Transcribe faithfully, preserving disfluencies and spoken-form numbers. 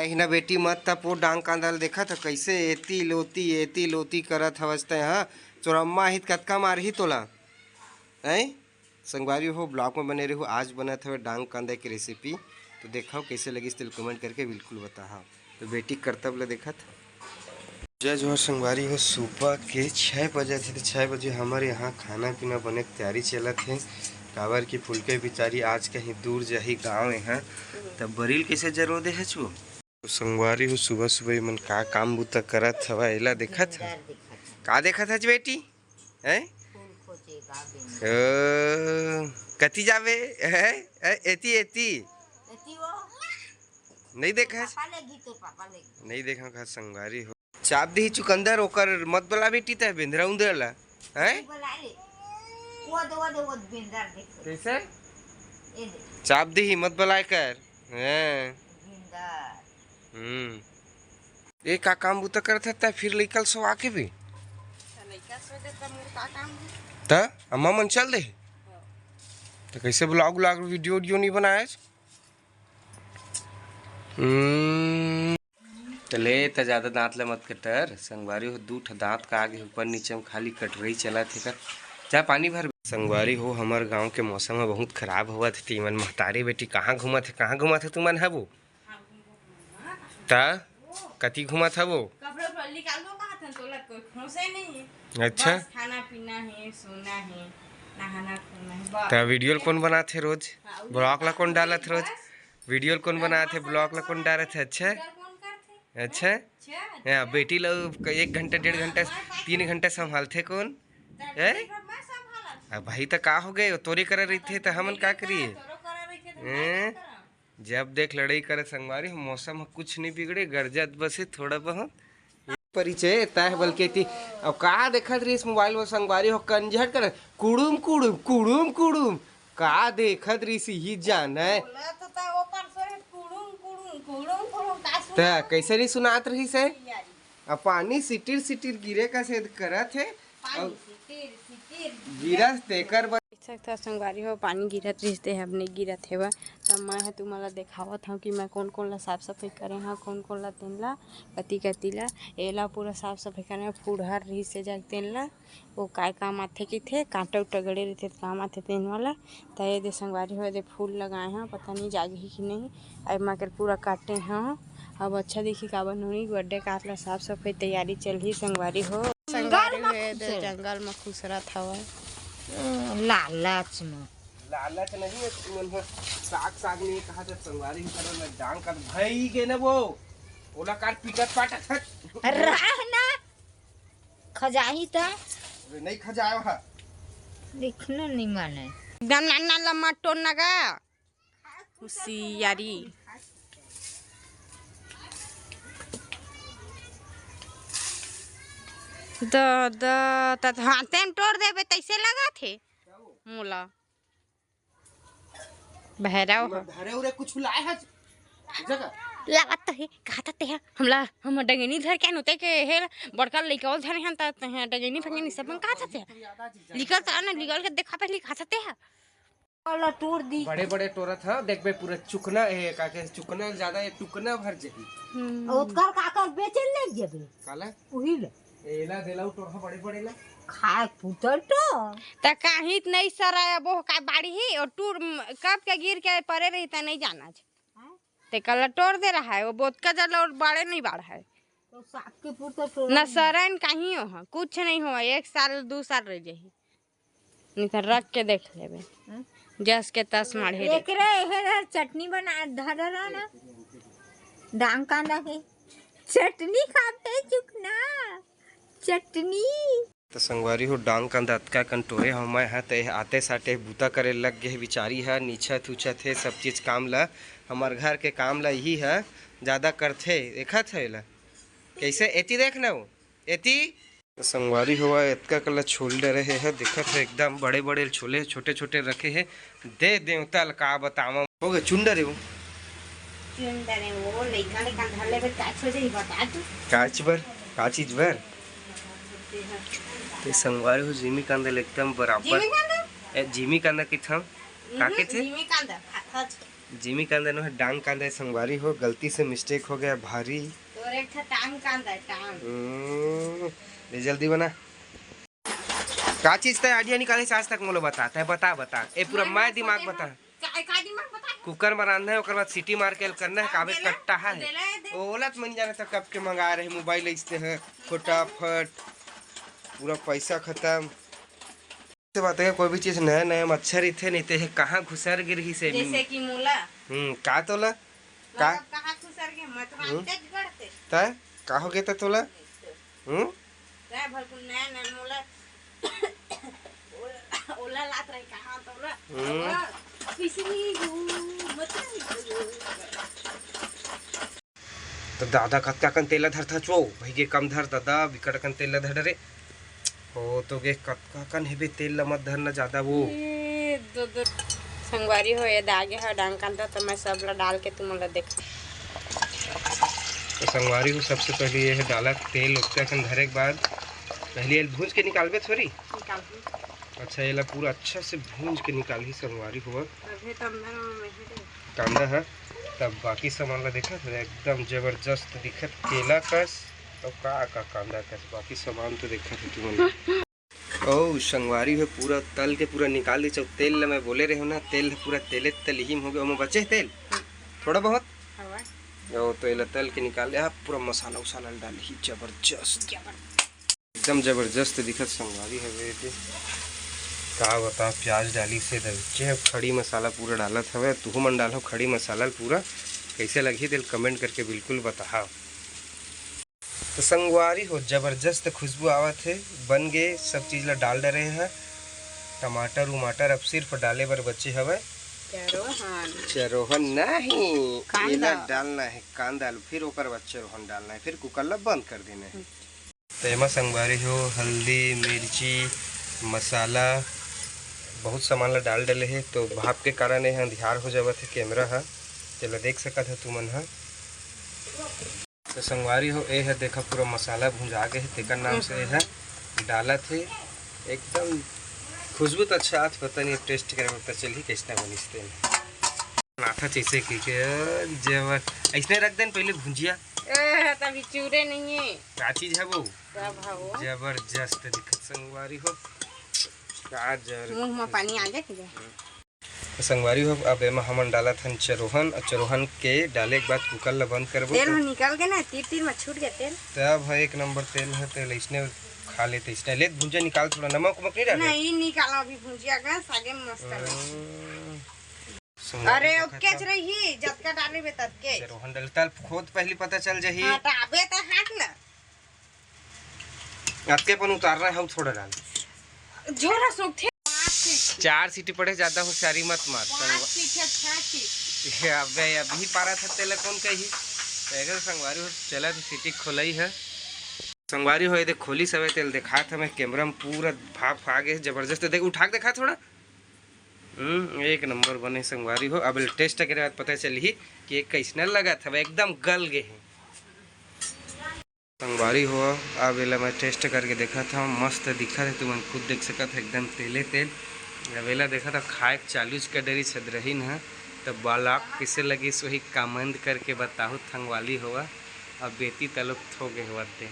एहिना बेटी, मत त पो डांग कांदा ल देखत ह, कइसे एती लोती, एती लोती करत हवस तैं, हाँ? चोरम्मा ही त कतका मारही तोला, हैं? संगवारी हो, vlog में बने रहू। आज बनत हवे डांग कांदा के recipe, तो देखव कइसे लगिस तेल comment करके बिल्कुल बताहा। तो बेटी करतब ल देखत। जय जोहार संगवारी हो, सुबह के छः बजे थे, तो छः बजे हमर यहाँ खाना पीना बने के तैयारी चलत हे, काबर कि फुलके बिचारी आज कहीं दूर जाही गाँव यहाँ, तब बरील कइसे जरो दे हचू। तो संगवारी हो, सुबह सुबह ये मन का काम बुता करत हवा, एला देखत ह? का देखत हच बेटी? हैं? फूल खोजे का बिंदु। ओ, कति जाबे? हैं? ए, एती, एती। एती वो। नहीं देखा है? पापा ले गई तो पापा ले गई। नहीं देखा का संगवारी हो। चाप दी चुकंदर, ओकर मत बला बेटी ते बिंदरा उंदरा ला। हैं? नहीं बला ले। वो दे, वो दे, वो बिंदर देख। कैसे? ये दे। चाप दी मत बलाए कर। हैं? बिंदर। हम्म। ए, का काम बुता करत हस त फिर लइका ल सोवा के भी? त लइका सो दे त मोर का काम हे? त अम्मा मन चल दे? त कइसे vlog vlog video video नहीं बनाएस? हम्म। त ले त ज्यादा दांत ल मत कटर, संगवारी हो, दू ठा दांत का आगे ऊपर नीचे में खाली कटरई चलत हे का। जा पानी भर। संगवारी हो, हमर गांव के मौसम ह बहुत खराब होवत हे, त इमन महतारी बेटी कहाँ घूमत हे, कहाँ घूमत हे तुमन हबू? त कति घूमत हबो? कपड़ा उपड़ा निकाल दो, कहा था, तोला कोई खोसे नहीं है। अच्छा। बस खाना पीना है, सोना है, नहाना धोना है, बस। त video ल कौन बनात हे रोज? हाँ, vlog ला कौन डालत हे रोज? बस। Video ल कौन बनात हे, vlog ला कौन डालत हे? अच्छा? पूजा कौन करथे? अच्छा? अच्छा। हाँ, बेटी ला एक घंटा, डेढ़ घंटा, तीन घंटा संभालथे कौन? त हैं? ठीक है, मैं संभालत। अब भाई त का हो गए, तोरे करा रहिथे त हमन का करिए? तोरो करा रहिथे त मैं हैं? का करब? जब देख लड़ाई करे संगवारी हो, मौसम ह कुछ नहीं बिगड़े, गरजत बस हे थोड़ा बहुत। परिचय तय बल्कि ती, अब का देखत रहिस मोबाइल में संगवारी हो, कंझट कर कुड़ुम कुड़ुम कुड़ुम कुड़ुम, का देखत रहिस ही जाने। बोला तो ता वो परसों हे, कुड़ुम कुड़ुम कुड़ुम कुड़ुम का सुना? त कैसे नहीं सुनात रहिस हे? यारी। अब पानी सिटिर सिटिर गिरे का से करत हे। पानी अब सिटिर सिटिर गिरस तेकर बर देख सकथव संगवारी हो, पानी गिरत रहिस ते ह, अब नइ गिरत हेवय। त मैं ह तुमन ला देखावत हव कि मैं कोन कोन ला साफ सफाई करे हव, कोन कोन ला तेन ला, कति कति ला, एला पूरा साफ सफाई करे हव। फुड़हर रहिस हे जग तेन ला, वो काय काम आथे कहिथे, कांटा उटा गड़े रहिथे त काम आथे तेन वाला। त ये दे संगवारी हो, ये दे फूल लगाए हव, पता नहीं जागही कि नहीं। अब मैं कर पूरा काटे हव, अब अच्छा दिखी काबर नोनी birthday काट ला साफ सफाई तैयारी चलही संगवारी हो। संगवारी हो, ये दे जंगल में खुसरत हवय। लालच में। लालच नहीं है, तुमन ह साग, साग नहीं कहा था, संगवारी की तरह मैं डांग कर भाई के ना वो, ओला कार पीटत पाटत है। रह ना, खजाही त। अरे नहीं खजाया हा। लिखना नहीं माने। एकदम नाना लम्मा टोन नगा। हुसियारी। द, द, त, हाँ, तेम टोर देबे, तैसे लगत हे मोला। भैरव ह। धरे उरे कुछ लाए हच? जगह। लागत हे, कहा त तेहा, हमला, हम डगेनी धर के आन, उते के हे, बड़का लइका धरे हन, त तेहा डगेनी फगेनी सब मन कहा त तेहा। निकल त आना, निकल के देखा पहली, कहा त तेहा। वाला तोड़ दी। बड़े बड़े टोरत ह, देखबे पूरा चुकना, ए, का के चुकना ज्यादा, ये टुकना भर जाही। हम्म। ओतकर काकर बेचे ले जेबे। काला? उही ले। एला देला उ टोरहा बड़े बड़े ला। खाए पुतल तो। त काहित नहीं सराय, अब वो का बाड़ी ही, और टूर म-, कब के गिर के परे रही त नहीं जाना छ। हाँ? ते कला टोर दे रहा है, वो बोतका जला और बाड़े नहीं बाढ़ा है। तो साग के पुरता टोर ना नहीं। सरन काहीं हो, हाँ, कुछ नहीं हुआ, एक साल, दो साल रह जाही। नहीं तो रख के देख लेबे। हाँ? जस के तस माढ़े रे। एकरे, एहे चटनी बना, धर रहा ना। डांग कांदा के। चटनी खाबे चुकना। चटनी। त संगवारी हो, डांग कांदा अतका कन टोरे हव मैं ह, त एह आते साटे बूता करे लग गे हे बिचारी ह, नीचत उचत हे सब चीज काम ल, हमर घर के काम ल इही ह जादा करथे। देखत ह एला कइसे, एती देख न वो, एती। त संगवारी हो, एतका कन ल छोल डरे हे, ह देखत ह एकदम बड़े बड़े छोले, छोटे छोटे रखे हे, दे देवता ल का बतावं। हो गे, चुन डरे वो। चुन डरे वो, लइका ले कंधा लेबे, काच हो जाई, बता तू। काच बर? का चीज बर? ते संगवारी हो, जिमी कांदा ले एकदम बराबर। जिमी कांदा? ए, जिमी कांदा किथम? का हम्म, किथे? जिमी कांदा, खा, खा छ। जिमी कांदा नो है, डांग कांदा है संगवारी हो, गलती से मिस्टेक हो गया भारी। तोर एक ठा टांग कांदा है, टांग। हम्म, ले जल्दी बना। का चीज तय आइडिया निकाले से आज तक मोला बता, तय बता, बता। ए पूरा मैं मैं दिमाग सोचे बता। हूँ, का, का दिमाग बता? कुकर में रांधना है, ओकर बाद सीटी मार के करना है, हाँ, काबे दे ले, कट्टा है। दे ले, दे। ओला तो मैं नहीं जाना था कब के मंगा रहे, मोबाइल ऐसते है, फटाफट, पूरा पैसा खत्म। से बात है, कोई भी चीज नया नया में अच्छा रहिथे, नहीं तो ये कहाँ घुसर गिर ही से। जैसे कि मोला। हम्म, का तोला? का? मतलब कहाँ घुसर गे? मैं तो हम्म? रांधते गढ़ते। तय? का हो गया था तोला? हम्म? तय भलकुन नया नया मोला। ओला, ओला लात रही कहाँ तोला? हम्म? पिसनी गो, मत रही गो। तो दादा कतका कन तेल ला धरथा चो, भाई के कम धर दादा, बिकट कन तेल ला धर रे। हो तो गे कतका कन हेबे तेल ला मत धरना ज्यादा वो। ए, दो, दो। संगवारी हो, ये दागे है डांग कांदा, तो मैं सब ला डाल के तुम ला देख। तो संगवारी हो, सबसे पहले ये है डाला तेल, ओतका कन धरे के बाद पहले ये भूंज के निकालबे थोड़ी। निकाल दे। अच्छा, ये ला पूरा अच्छा से भूंज के निकाल ही संगवारी हो। अभी तो अंदर में है रे। कांदा है, तब बाकी सामान ला देखत हवे, एकदम जबरदस्त दिखत केला कस, तो का का कांदा कस, बाकी सामान तो देखत है तुमन। ओ संगवारी हो, पूरा तल के पूरा निकाल दी चौ तेल ला, मैं बोले रहे हो ना, तेल पूरा तेले तल ही में हो गया, ओमा बचे है तेल थोड़ा बहुत। हवा। ओ तो एला तल के निकाल ले, आप पूरा मसाला उसाला डाल ही जबरदस्त। जबरदस्त। एकदम जबरदस्त दिखत संगवारी हवे एदे। का बता, प्याज डाली से दलचे खड़ी मसाला पूरा डालत हवे। तुहू मन डालहो खड़ी मसाला ल पूरा, कैसे लगही तेल कमेंट करके बिल्कुल बताहा। तो संगवारी हो, जबरदस्त खुशबू आवत हे। बन गे, सब चीज ला डाल डरे हे। टमाटर उमाटर अब सिर्फ डाले बर बचे हवे। चरोहन। चरोहन नहीं, कांदा। एला डालना है कांदा ल, फिर ओकर बाद चरोहन डालना है, फिर कुकर ला बंद कर देना है। तो एमा संगवारी हो, हल्दी, मिर्ची, मसाला, बहुत सामान ला डाल डले हे, तो भाप के कारण ये अंधियार हो जावत हे कैमरा ह, तेला देख सकत ह तुमन ह। तो संगवारी हो, ए ह देखा पूरा मसाला भुंजा गे हे, तेकर नाम से ए ह डालत हे। एकदम खुशबू तो अच्छा आत, पता नहीं टेस्ट करे पता चलही कैसना बनिस तेन। नाथा जैसे की के जेवर ऐसने रख देन पहले भुंजिया। ए, तभी चूरे नहीं है। का चीज है वो? सब है वो। जबरदस्त दिखत संगवारी हो। का जर मुंह में पानी आ गया कि? तो संगवारी हो, अब एमा हमन डालत हन चरोहन, और चरोहन के डाले के बाद कुकर ला बंद करबो। तेल तो ह निकल गया ना, तीर तीर में छूट गया तेल। तब है एक नंबर तेल है, तेल इसने खा लेते, इसने ले भुंजा निकाल, थोड़ा नमक उमक नहीं डाले? नहीं, निकाला अभी भुंजिया का, सागे में मस्त लगे। हम्म। संगवारी अरे, देखा ओके था। रही, जतका डाले बे ततके। चरोहन डाल, तल खोद पहली पता चल जाही। हाँ, तो अबे तो हाथ ना। अतके पन उतारना है, थोड़ा डाल। झोरा सूखथे। चार सीटी पड़े, ज्यादा होशियारी मत मार। पाँच सीटी, छह सीटी। ये अबे, अभी पारा था, तेला कौन कही? तो एकर संगवारी हो, चला तो सीटी खोलई है। संगवारी हो, ये देख खोली सवे, तेल दिखात हमें कैमरा में पूरा भाप आ गए, जबरदस्त। देख, उठा के दिखा थोड़ा। हम्म, एक नंबर बने संगवारी हो। अब टेस्ट करे बाद पता चलही कि ये कैसना लगत हवे, एकदम गल गए है। संगवारी हो, अब एला मैं टेस्ट करके देखत हव, मस्त दिखत हे, तुमन खुद देख सकत ह, एकदम तेले तेल। अब एला देखत हव, खाए के चालू च कर डरी छदरहीन ह, त ब्लॉग कइसे लगिस, वही कमेंट करके बताहू संगवारी हो। अब बेटी तलोक थो गे होवत दे।